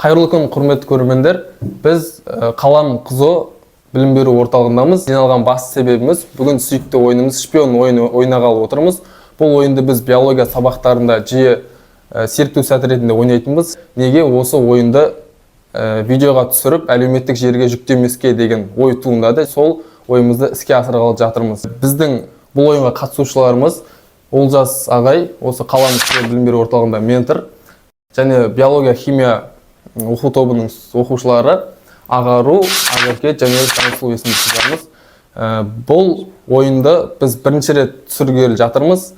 Қайырлы күн, құрметті көрермендер. Біз Қалам ҚЗО білім беру орталығындамыз. Жиналған басты себебіміз бүгін сүйікті ойынымыз шпион ойыны ойнағалы отырмыз. Бұл ойынды біз биология сабақтарында жиі серіктеу сәті ретінде ойнайтынбыз. Неге осы ойынды видеоға түсіріп, әлеуметтік желіге жүктемеске деген ой туындады. Сол ойымызды іске асырғалы жатырмыз. Біздің бұл ойынға қатысушыларымыз Олжас ағай, осы Қалам ҚЗО білім беру орталығында ментор, және биология, химия оқу тобының оқушылары Ағару, Ақерке және Жансұлу есімді қыздарымыз. Бұл ойынды біз бірінші рет түсіргелі жатырмыз.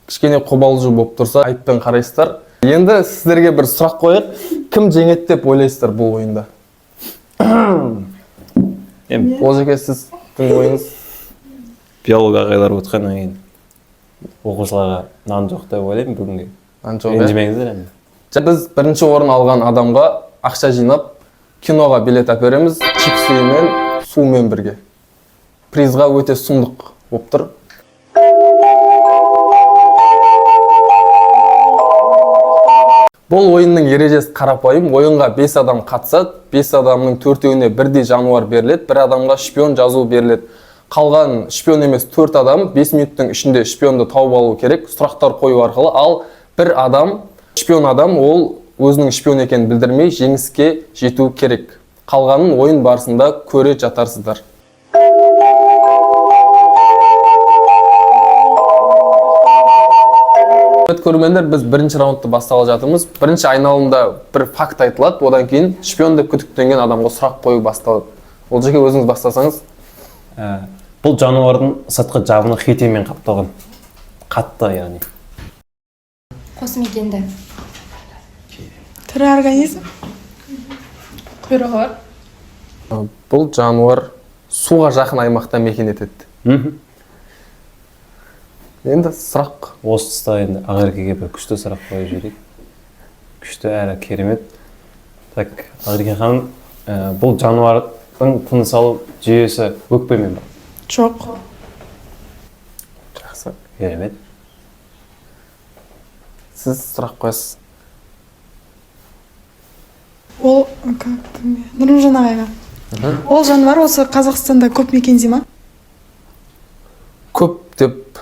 Кішкене қобалжу болып тұрса, айыппен қарайсыздар. Енді сіздерге бір сұрақ қояйық. Кім жеңеді деп ойлайсыздар бұл ойында? Енді Олжеке, сіздің ойыңыз? Биолог ағайлар отқаннан кейін оқушыларға нан жоқ деп ойлаймын бүгінге. Нан жоқ, иә? Ренжімеңіздер енді. Біз бірінші орын алған адамға ақша жинап, киноға билет әпереміз, чипсымен, сумен бірге. Призға өте сұмдық болып тұр. Бұл ойынның ережесі қарапайым. Ойынға 5 адам қатысады. 5 адамның төртеуіне бірдей жануар беріледі, бір адамға шпион жазу беріледі. Қалған шпион емес 4 адам 5 минуттың ішінде шпионды тауып алу керек, сұрақтар қою арқылы. Ал бір адам, шпион адам, ол өзінің шпион екенін білдірмей жеңіске жету керек. Қалғанын ойын барысында көре жатарсыздар. Құрметті көрермендер, біз бірінші раундты бастағалы жатырмыз. Бірінші айналымда бір факт айтылады, одан кейін шпион деп күдіктенген адамға сұрақ қою басталады. Олжеке, өзіңіз бастасаңыз. Бұл жануардың сыртқы жабыны хитинмен қапталған. Қатты, яғни. Қосмекенді. Тірі организм. Құйрығы бар. Бұл жануар суға жақын аймақта мекен етеді. Енді сұрақ. Осы тұста енді Ақеркеге бір күшті сұрақ қойып жіберейік. Күшті әрі керемет. Так, Ақерке ханым, бұл жануардың тыныс алу жүйесі өкпемен ба? Жоқ. Жақсы. Керемет. Сіз сұрақ қоясыз. Ол как кімге? Нұрымжан ағайға. Ол жануар осы Қазақстанда көп мекендей ма? Көп деп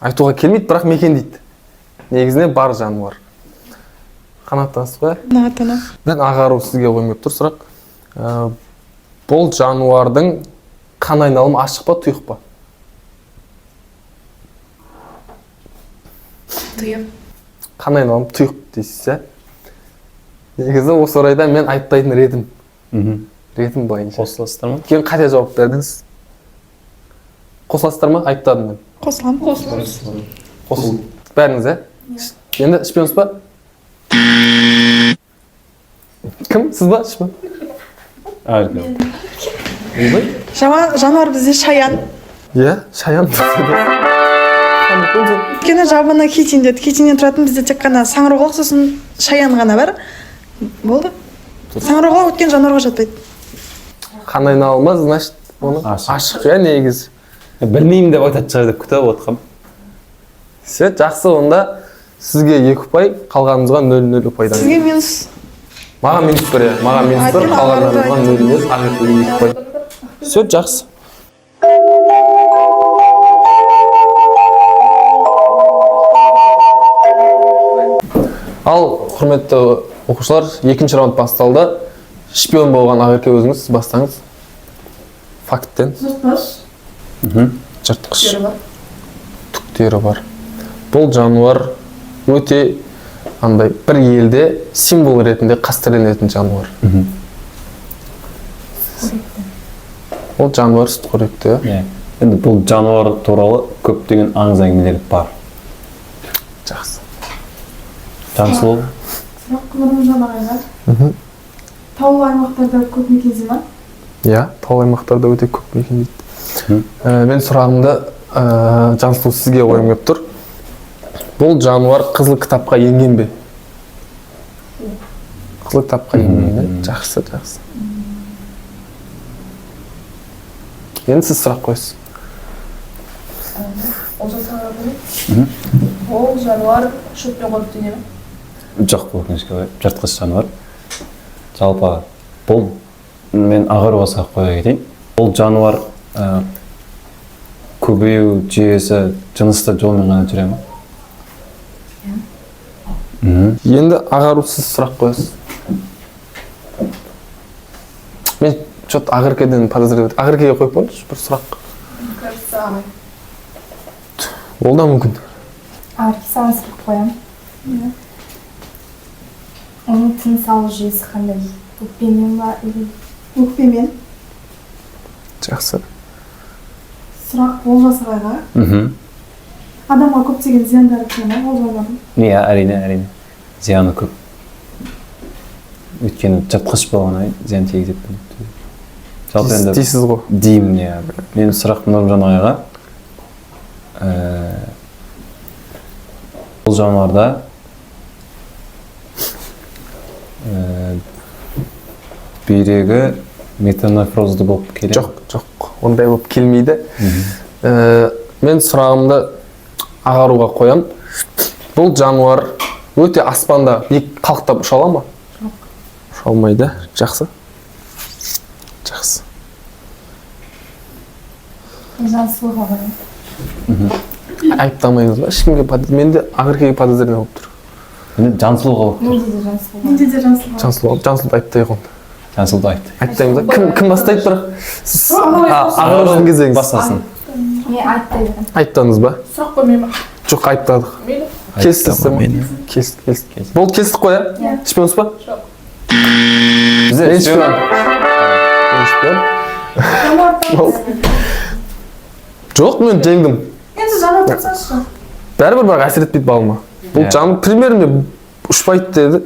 айтуға келмейді, бірақ мекендейді. Негізінен бар жануар. Қанаттанасыз ғой, иә? Қанағаттанамын. Мен, Ағару, сізге қойғым келіп тұр сұрақ. Бұл жануардың қан айналымы ашық па, тұйық па? Тұйық. Қан айналымы тұйық дейсіз, иә? Негізі осы орайда мен айыптайтын ретім. Ретім былайынша. Қосыласыздар ма? Кейін қате жауап бердіңіз. Қосыласыздар ма? Айыптадым мен. Қосыламын. Қосыламыз. Қосыл. Бәріңіз, иә? Енді шпионсыз ба? Кім? Сіз ба? Шпион? Ақерке. Ойбай. Жануар бізде шаян. Иә, шаян. Өйткені жабыны хитин деді. Хитиннен тұратын бізде тек қана саңырауқұлақ, сосын шаян ғана бар. Болды. Саңырауқұлақ өткен жануарға жатпайды. Қан айналымы, значит, оны Ашық. Ашық, иә, негізі. Білмеймін деп айтатын шығар деп күтіп отқам. Все, жақсы, онда сізге 2 ұпай, қалғанымызға 0-0 ұпайдан. Сізге минус. Маған минус 1, иә. Маған минус 1, Айтайын, қалғандарымызға Ағаруды 0-0, Ақеркеге 2 ұпай. Все, жақсы. Ал, құрметті оқушылар, екінші раунд басталды. Шпион болған Ақерке, өзіңіз, сіз бастаңыз. Факттен. Жыртқыш. Жыртқыш. Түктері бар. Түктері бар. Бұл жануар өте андай бір елде символ ретінде қастерленетін жануар. Ол жануар сүтқоректі. Иә. Енді бұл жануар туралы көптеген аңыз әңгімелер бар. Жақсы. Жансұлу. Сұрақ Нұрымжан ағайға. Таулы аймақтарда көп мекендей ма? Иә, таулы аймақтарда өте көп мекендейді. Мен сұрағымды Жансұлу, сізге қойғым келіп тұр. Бұл жануар қызыл кітапқа енген бе? Қызыл кітапқа енген бе? Жақсы, жақсы. Енді сіз сұрақ қоясыз. Олжас ағай. Ол жануар шөппен қоректене ме? Жоқ, өкінішке орай, жыртқыш жануар. Жалпы бұл мен Ақаруға сұрақ қоя кетейін. Бұл жануар көбею жүйесі жынысты жолмен ғана жүре ма? Мхм. Енді, Ағару, сіз сұрақ қоясыз. Мен че-то Ақеркеден подозревать, Ақеркеге қойып қойыңызшы бір сұрақ. Мне кажется, ағай. Ол да мүмкін. Ақерке, саған сұрақ қоямын. Иә. Оның тыныс алу жүйесі қандай? Өкпемен ба или Өкпемен. Жақсы. Сұрақ Олжас ағайға. Мхм. Адамға көптеген зияндары тие ма ол жануардың? Иә, әрине, әрине, зияны көп, өйткені жыртқыш болғаннан кейін зиян тигізеді. Жалпы енді Дейсіз ғой. Деймін, иә. Менің сұрағым Нұрымжан ағайға. Бұл жануарда бүйрегі метанефрозды болып келеді? Жоқ, ондай болып келмейді. Мен сұрағымды Ағаруға қоям. Бұл жануар өте аспанда биік қалықтап ұша ала ма? Жоқ. Ұша алмайды. Жақсы, жақсы. Жансұлуға қоямын. Айыптамаймыз ба ешкімге? Менде Ақеркеге подозрение болып тұр. Енді Жансұлуға болып тұр. Менде де Жансұлуға. Менде де Жансұлуға. Жансұлу, Жансұлуды айыптайық онда. Жансұлуды айтты. Айыптаймыз ба? Кім бастайды бірақ? Сіз, Ағай. Ағарудың кезегіңіз. Бастасын. Мен айттай беремін. Айыптадыңыз ба? Сұрақ қоймай ма? Жоқ, айыптадық. Мейлі. Келістіңіздер ма? Келістік, келістік. Болды, келістік қой, иә? Иә. Шпионсыз ба? Жоқ. Бізде Мен шпион, мен шпион. Жануар. Болды. Жоқ, мен жеңдім. Енді жануар тұрсаңшы. Бәрібір, бірақ әсер етпейді балыма. Бұл Иә. жан примерно ұшпайды деді.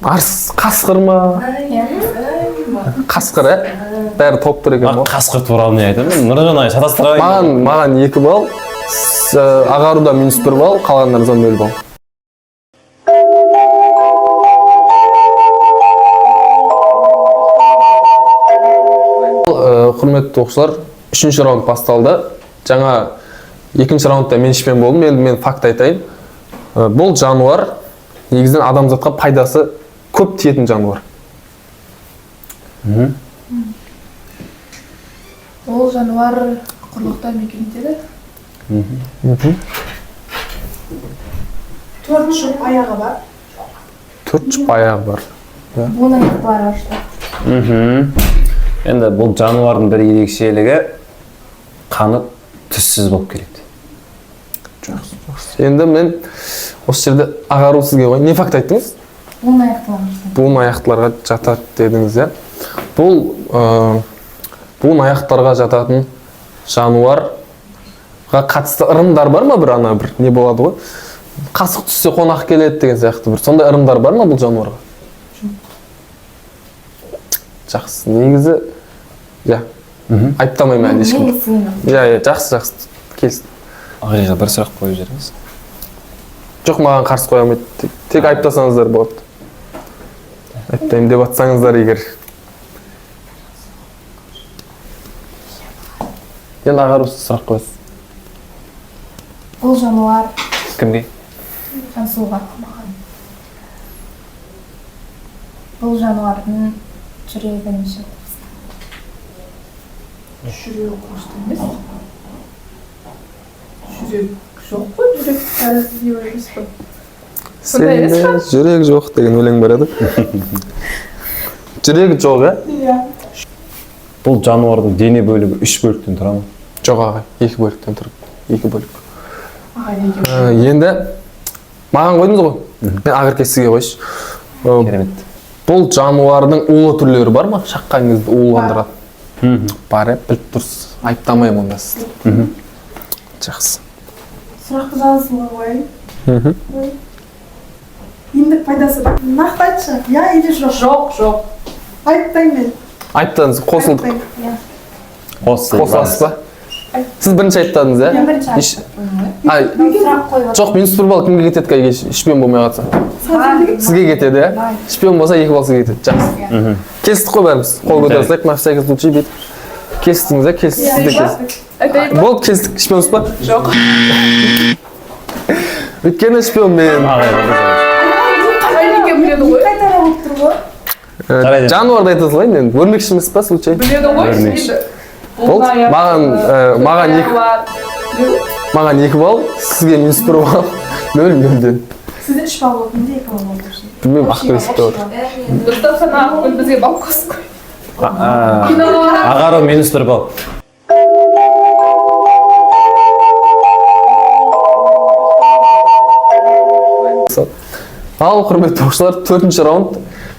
Арс, қасқыр ма? Иә. Қасқыр, ә? Бәрі тауып тұр екен ғой. Қасқыр туралы не айтамын мен? Нұржан ағай шатастыра. Маған 2 балл, Ағаруда минус 1 балл, қалғандарыңызға 0 балл. Құрметті оқушылар, үшінші раунд басталды. Жаңа екінші раундта мен шпион болдым. Енді мен факт айтайын. Бұл жануар негізінен адамзатқа пайдасы көп тиетін жануар. Ол жануар құрлықта мекен етеді. Төрт жұп аяғы бар. Төрт жұп аяғы бар. Буын аяқтыларға жатады. Енді бұл жануардың бір ерекшелігі: қаны түссіз болып келеді. Жақсы, жақсы. Енді мен осы жерде, Ағару, сізге ғой. Не факт айттыңыз? Буын аяқтыларға жатады. Буын аяқтыларға жатады дедіңіз, иә? Бұл буын аяқтарға жататын жануарға қатысты ырымдар бар ма? Бір ана бір не болады ғой, қасық түссе, қонақ келеді деген сияқты, бір сондай ырымдар бар ма бұл жануарға? Жақсы, негізі, иә, айыптамаймын әлі ешкімді. Мен естімеймін. Иә, жақсы, жақсы, келістім. Ағайға бір сұрақ қойып жіберіңіз. Жоқ, маған қарсы қоя алмайды. Тек айыптасаңыздар болады, айыптаймын деп атсаңыздар егер. Енді, Ағару, сіз сұрақ қоясыз. Бұл жануар Кімге? Жансұлуға. Маған. Бұл жануардың жүрегі неше қуыста? Жүрегі қуысты емес. Жүрек жоқ қой, жүрек тәрізді не емес қой. Сондай емес Сенде па? жүрек жоқ деген өлең бар еді. Жүрегі жоқ, иә? Иә. Бұл жануардың дене бөлігі үш бөліктен тұра ма? Жоқ, ағай, екі бөліктен тұрады, екі бөлік. Ағай неге? Енді маған қойдыңыз ғой, мен, Ақерке, сізге қойшы. Керемет. Бұл жануардың улы түрлері бар ма, шаққан кезде уландырады? Бар, иә? Біліп тұрсыз. Айыптамаймын онда сізді. Жақсы. Сұрақты Жансұлуға қояйын. Емдік пайдасы бар, нақты айтшы, иә или жоқ? Жоқ, жоқ. Айыптаймын мен. Айыптадыңыз, қосылдық. Айыптаймын. Иә. Қосыласыз ба? Сіз бірінші айыптадыңыз, иә? Мен бірінші А, сұрақ қойып. Жоқ, минус 1 балл кімге кетеді егер шпион болмай қалса? Саған. Сізге кетеді, иә? Шпион болса, 2 балл сізге кетеді. Жақсы, келістік қой бәріміз. Қол көтере салайық на всякий случай, бүйтіп. Келістіңіз, иә? Келістік, сіз де келістік. Айтайын ба? Болды, келістік. Шпионсыз ба? Жоқ. Өйткені шпион мен. Ағай. Ағай неге біледі ғой? Қайтара болып тұр ғой. Жарайды. Жануарды айта салайын енді. Өрмекші емес па, случай? Біледі ғой Өрмекші. енді. Болды. Маған 2 балл, сізге минус 1 балл. 0-0-ден. Сізде 3 балл болды, менде 2 балл болды. Білмеймін, Ақтөбе есептеп отыр. Дұрыстап сана, Ақгүл бізге балл қосып қой. Ағару минус 1 балл. Ал, құрметті оқушылар, төртінші раунд.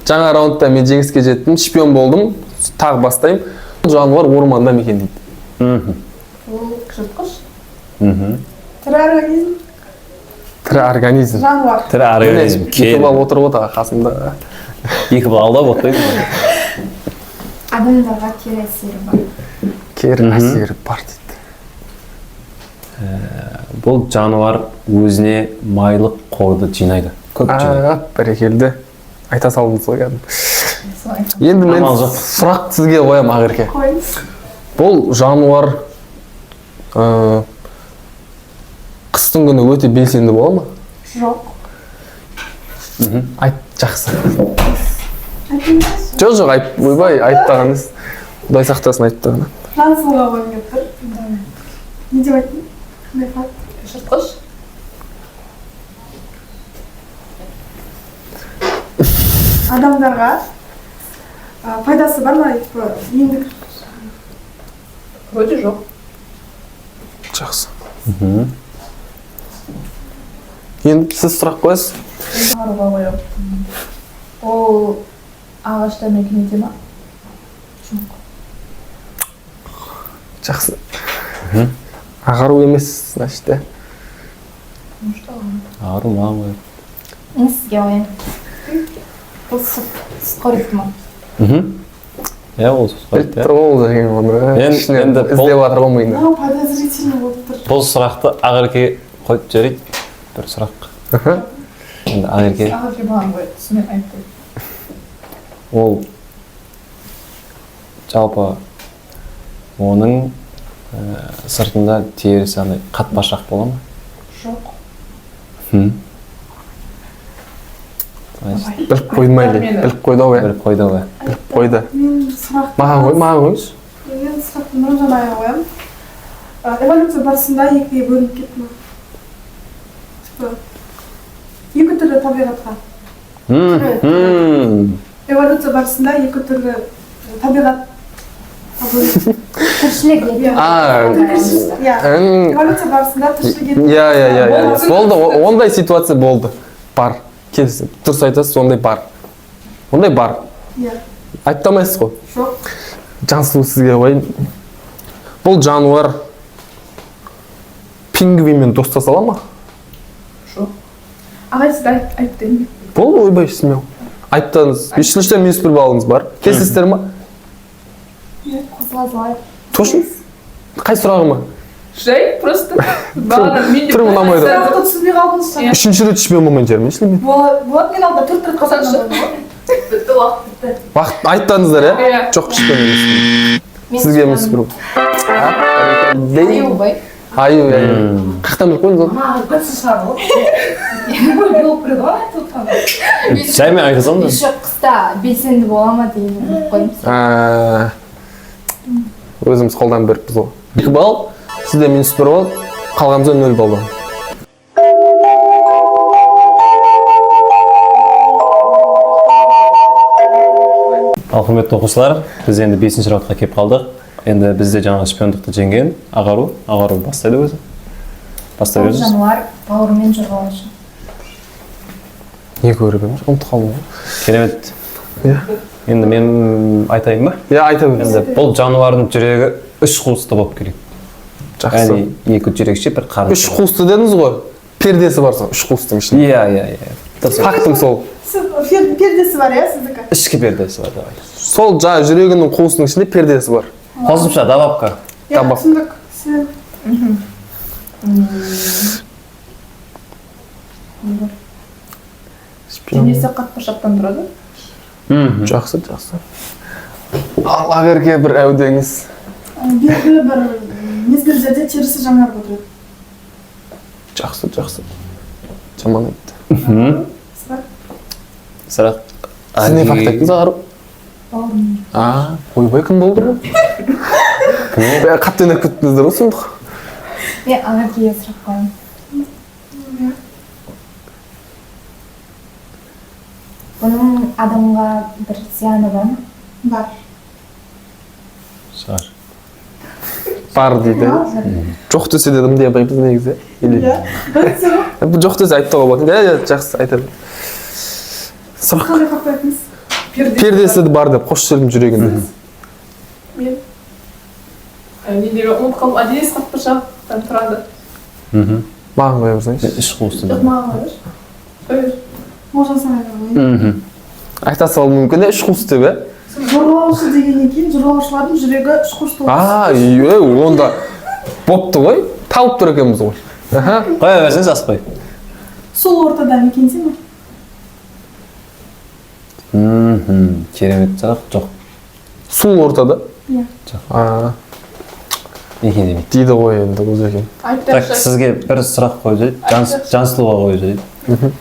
Жаңа раундта мен жеңіске жеттім, шпион болдым. Тағы бастаймын. Жануар орманда мекендейді. Ол жыртқыш. Тірі организм. Тірі организм. Жануар. Тірі организм. 2 балл отырып отыр қасымда. 2 балл алдап отыр. Адамдарға кері әсері бар. Кері әсері бар дейді. Бұл жануар өзіне майлық қорды жинайды. Көп жинайды. А, бәрекелді. Айта салдыңыз ғой кәдімгі. Солай. Енді мен Амал жоқ. сұрақ сізге қоямын, Ақерке. Қойыңыз. Бұл жануар қыстың күні өте белсенді бола ма? Жоқ. Айт, жақсы. Айтыңыз. Жоқ, айт, ойбай, айыптаған емес. Құдай сақтасын айыптағаннан. Жансұлуға қойғым келіп тұр. Не деп айттың? Қандай факт? Жыртқыш. Адамдарға пайдасы бар ма, типа емдік? Вроде жоқ. Жақсы. Енді сіз сұрақ қоясыз. Ағаруға қоямын. Ол ағашта мекен ете ма? Жоқ. Жақсы. Ағару емес, значит, иә. Может, ағару. Ағару маған қояды. Мен сізге қояйын. Бұл сүт қоректі ма? Иә, ол сүт Біліп қоректі, иә. тұр ғой ол деген оны. Ішінен Енді іздеп жатыр ғой миында. Мынау подозрительный болып тұр. Бұл сұрақты Ақерке қойып жіберейік. Бір сұрақ. Енді Ақерке Ақерке маған қояды. Сонымен айтты. Ол жалпы оның сыртында терісі андай қатпашақ бола ма? Жоқ. Значит, Біліп қойды ма или? Мені. Біліп қойды ау, иә. біліп қойды ғой. Біліп қойды. Мен сұрақ Маған қой, маған қойыңызшы. Мен сұрақты Нұржан ағайға қоямын. Эволюция барысында екіге бөлініп кетті ма, типа екі түрлі табиғатқа? Эволюция барысында екі түрлі табиғатқа бөлінді. Тіршілік ету. Иә. А, Иә, эволюция барысында тіршілік ету. Иә. Болды, ондай ситуация болды. Бар. Келісім. Дұрыс айтасыз, ондай бар. Ондай бар. Иә. Айыптамайсыз ғой. Жоқ. Жансұлу, сізге қояйын. Бұл жануар пингвинмен достаса ала ма? Жоқ. Ағай, сіз айтты енді. Болды, ойбай, смело. Айыптадыңыз. 5 үштен минус 1 балыңыз бар. Келісесіздер ма? Қосыла салайық. Точно? Қай сұрағыма? Жай, просто. Бағана мен де Түрім ұнамайды. Сұрақты түсінбей қалдыңыз Иә. Үшінші рет шпион болмайын шығармын ешкіммен. Болады, мен алдында төрт рет Қосаңызшы. қосамын. Бітті, уақыт бітті. Уақыт айыптадыңыздар, иә? Иә. Жоқ, шпион емес. Мен Сізге минус шпионмын. 1. Аю ғой. Аю, иә. Қаяқтан біліп қойдыңыз оны? Маған күтсіз шығар ғой. Болып кіреді ғой айтып отқан. Жай мен айта салдым. Еще қыста белсенді бола ма дегенді біліп қойдым. А, өзіміз қолдан беріппіз ғой. 2 балл, сізде минус 1 балл, қалғанымызда 0 балдан. Ал, құрметті оқушылар, біз енді бесінші раундқа келіп қалдық. Енді бізде жаңағы шпиондықты жеңген Ағару. Ағару бастайды өзі. Бастай Бұл беріңіз. жануар бауырымен жорғалаушы. Не көріп едім, ұмытып қалдым ғой. Керемет. Иә. Енді мен айтайын ба? Иә, айта беріңіз. Енді бұл жануардың жүрегі үш қуысты болып келеді. Жақсы. Яғни екі жүрекше, бір қарын. Үш қуысты дедіңіз ғой. Пердесі бар сол үш қуыстың ішінде. Иә. Дұрыс. Фактым сол. Сіз пердесі бар, иә, сіздікі? Ішкі пердесі бар, давай. Сол жаңа жүрегінің қуысының ішінде пердесі бар. Қосымша, добавка. Иә. Табақ. Түсіндік. Сен Не бар? Денесі қатпашақтан тұрады. Жақсы, жақсы. Ал, Ақерке, бір әудеңіз. Белгілі бір мезгілдерде терісі жаңарып отырады. Жақсы, жақсы. Жаман айтты. Сұрақ. Сұрақ. Сіз не факт айттыңыз, Ағару? Бауырым. А, ойбай, кім болды бұл? Бәрі қатты ойнап кеттіңіздер ғой сұмдық. Мен Ақеркеге сұрақ қоямын. Бұның адамға бір зияны бар ма? Бар. Шығар. Бар дейді. Жоқ десе де дым дей алмаймыз негізі. Или Иә. Бір жоқ десе айтып болады. Иә, иә, жақсы айтады. Сұрақ Қандай сұрақ қоятынсыз? Пердесі бар деп қосып жібердім жүрегінде. Мен нелері ұмытып қалдым. А денесі қатпыршақтан тұрады. Мхм. Маған қоя берсеңізші. Іш қуысты. Жоқ, маған қоя берші. Қоя бер. Олжас ағайға қояйын. Мхм. Айта салуы мүмкін иә, үш қуыс деп, иә? Жорғалаушы дегеннен кейін жорғалаушылардың жүрегі үш қуысты А, е, онда бопты ғой. Тауып тұр екенбіз ғой. Аха. Қоя берсеңіз, аспай. Сол ортада мекенде ме? Мхм. Керемет сұрақ. Жоқ. Сул ортада. Иә. А, Екен демейді. дейді ғой енді ол екен. Так, Айтпақшы. сізге бір сұрақ қойып жіберейік. Жансұлуға қойып жіберейік.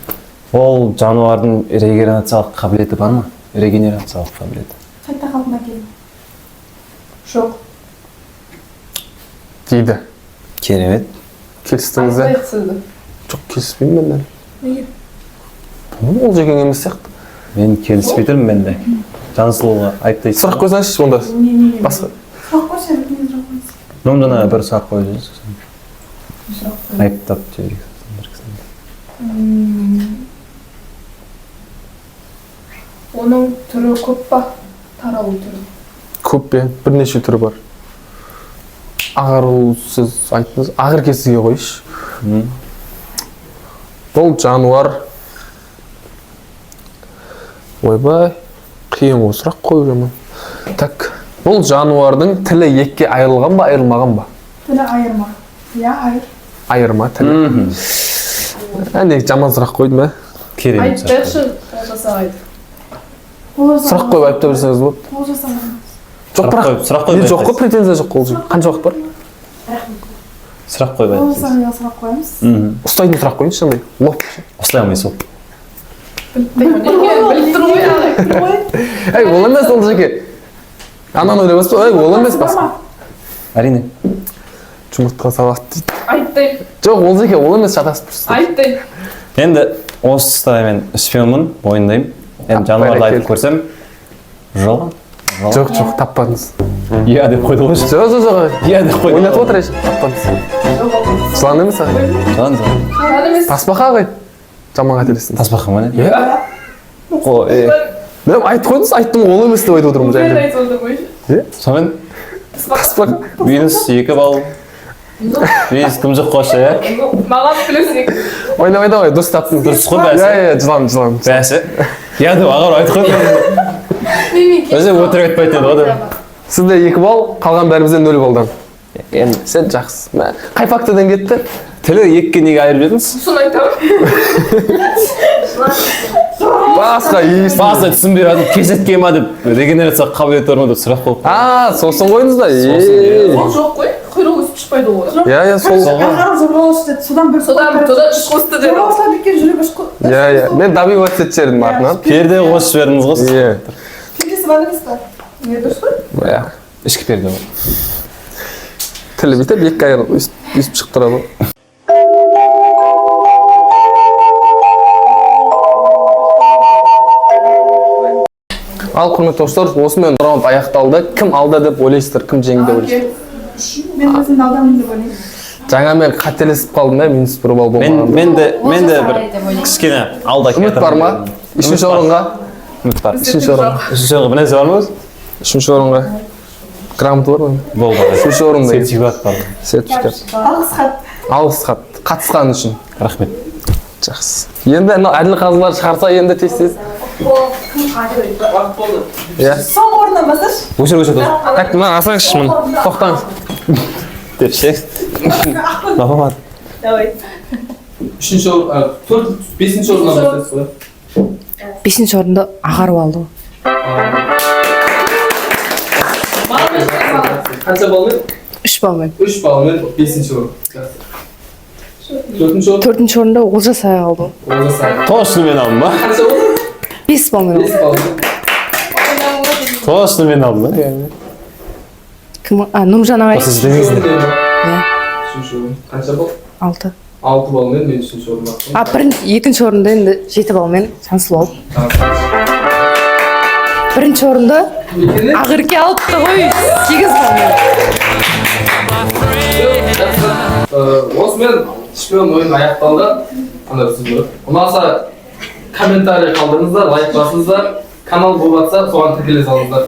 Ол жануардың регенерациялық қабілеті бар ма? Регенерациялық қабілеті. Қайта қалпына келу. Жоқ. Дейді. Керемет. Келістіңіз ә? Айтпайық сізді. Жоқ, келіспеймін мен. Неге? Білмеймін, ол жекең емес сияқты. Мен келіспей тұрмын мен де. Жансұлуға айыптайсыз. Сұрақ қойсаңызшы онда. Не, не, не. Басқа. Сұрақ қойшы, не сұрақ қойсың? Ну, жаңа бір сұрақ қойып жіберіңіз, сосын Сұрақ қой. айыптап жіберейік сосын бір кісіні. Оның түрі көп па? Таралу түрі. Көп пе? Бірнеше түрі бар. Ағару сіз айттыңыз. Ақерке сізге қойшы. Бұл жануар. Ойбай, қиын ғой сұрақ қойып жаман. Так, бұл жануардың тілі екіге айырылған ба, айырылмаған ба? Тілі айырма. Иә, айыр. Айырма тілі. Мхм. Әне жаман сұрақ қойдым, ә? Керемет сұрақ. Айтпайықшы, Олжас ағайды. Олжас Сұрақ қойып айыптай берсеңіз болады. Олжас ағай. Жоқ, бірақ Сұрақ қойып не жоқ қой, айыптайсыз. претензия жоқ қой ол жерде. Қанша уақыт бар? Сұрақ қойып Олжас айыптайсыз. ағайға сұрақ қоямыз. Мхм. Ұстайтын сұрақ қойыңызшы андай. Лоп. Ұстай алмайсыз ол. Біліп тұр ғой ағай. Ей, ол емес ол жеке. Ананы ойлап баспа. Ей, ол емес басқа. Әрине. Жұмыртқа салады дейді. Айыптаймын. Жоқ, ол жеке, ол емес, шатасып тұрсыз. Айыптаймын. Енді осы тұста мен шпионмын, мойындаймын. Енді жануарды айтып көрсем, жалған. Жоқ, жоқ, таппадыңыз. Иә деп қойды ғой. Жоқ, жоқ, жоқ. Иә деп қойды. Ойнатып отыр еш, таппадыңыз. Жылан емес ағай. Жылан, жылан. Жылан емес. Тасбақа ағай. Жаман қателестіңіз. Тасбақа ма не? Иә. Қой. Мен айтып қойдыңыз, айттым ғой, ол емес деп айтып отырмын Мен жаңа. айтып отырмын ғой. Сонымен Тасбақа. минус 2 балл. Минус кім жоқ қойшы, иә? Маған плюс 2. Ойнамай давай, дұрыс таптыңыз. Дұрыс қой бәсі. Иә, иә, жылан, жылан. Бәсі. Иә деп ағар айтып қойды. Өзі өтірік айтпайтын еді ғой деп. Сізде 2 балл, қалған бәрімізде 0 балдан. Енді Сен жақсы. Мә, қай фактордан кетті? тілі екіге неге айырып жедіңіз? Соны айтамын. Басқа ес. Басында түсінбей жатып, кесетке ма деп, регенерация қабілеті бар ма деп сұрақ қойып. А, сосын қойдыңыз ба? Сосын, Е. Ол жоқ қой. Құйрығы өсіп шықпайды ғой. Иә, иә, сол. Ағару жорғалаушы деді. Содан бір Содан содан үш қосты деді. Жорғалаушылар бүйткен жүрегі үш Иә, иә. Мен добиваться етіп жібердім артынан. Перде қосып жібердіңіз ғой. Иә. Пердесі бар емес па? Не дұрыс қой? Иә. Ішкі перде бар. Тілі бүйтіп екі айырылып өйстіп шығып тұрады ғой. Ал, құрметті достар, осымен раунд аяқталды. Кім алды деп ойлайсыздар, кім жеңді деп ойлайсыздар? Мен өзімді алдамын деп ойлаймын. Жаңа мен қателесіп қалдым да, минус 1 балл Мен болмаған. мен де мен де Олжас бір ағай деп ойлаймын. кішкене алда Үміт бар ма? Үшінші орынға? Үміт бар. Үшінші орынға. Үшінші орынға бір нәрсе бар ма өзі? Үшінші орынға. Грамота бар ма? Болды. Үшінші орында. Сертификат бар. Сертификат. Алғыс хат. Алғыс хат. Қатысқан үшін. Рахмет. Жақсы. Енді анау әділ қазылар шығарса енді тез-тез. Уақыт болды. Иә. Соңғы орыннан басташы. Өшір, өшір. Так, мына асаңызшы, міне. Тоқтаңыз. Деп ше. Мамам. Давай. Үшінші орын, төрт, бесінші орыннан бастайсыз ғой. Бесінші орынды Ағару алды. Қанша балмен? 3 балмен. 3 балмен бесінші орын. Төртінші орын. Төртінші орынды Олжас ағай алды. Олжас ағай. Точно мен алдым ба? Қанша болды? 5 балмен 5 алды. балмен. Точно мен алдым да, яғни. Кім? А, Нұржан ағай. Сіз демейсіз. Иә. Үшінші орын. Қанша балл? 6. 6 баллмен мен үшінші орын алдым. А, бірінші, екінші орында енді 7 баллмен Жансұлу алды. Бірінші орынды Екен. Ақерке алыпты ғой, 8 баллмен. Осымен шпион ойыны аяқталды. Қандай бір сөз бар? Ұнаса, комментарий қалдырыңыздар, лайк басыңыздар, канал болып жатса, соған тіркеле салыңыздар.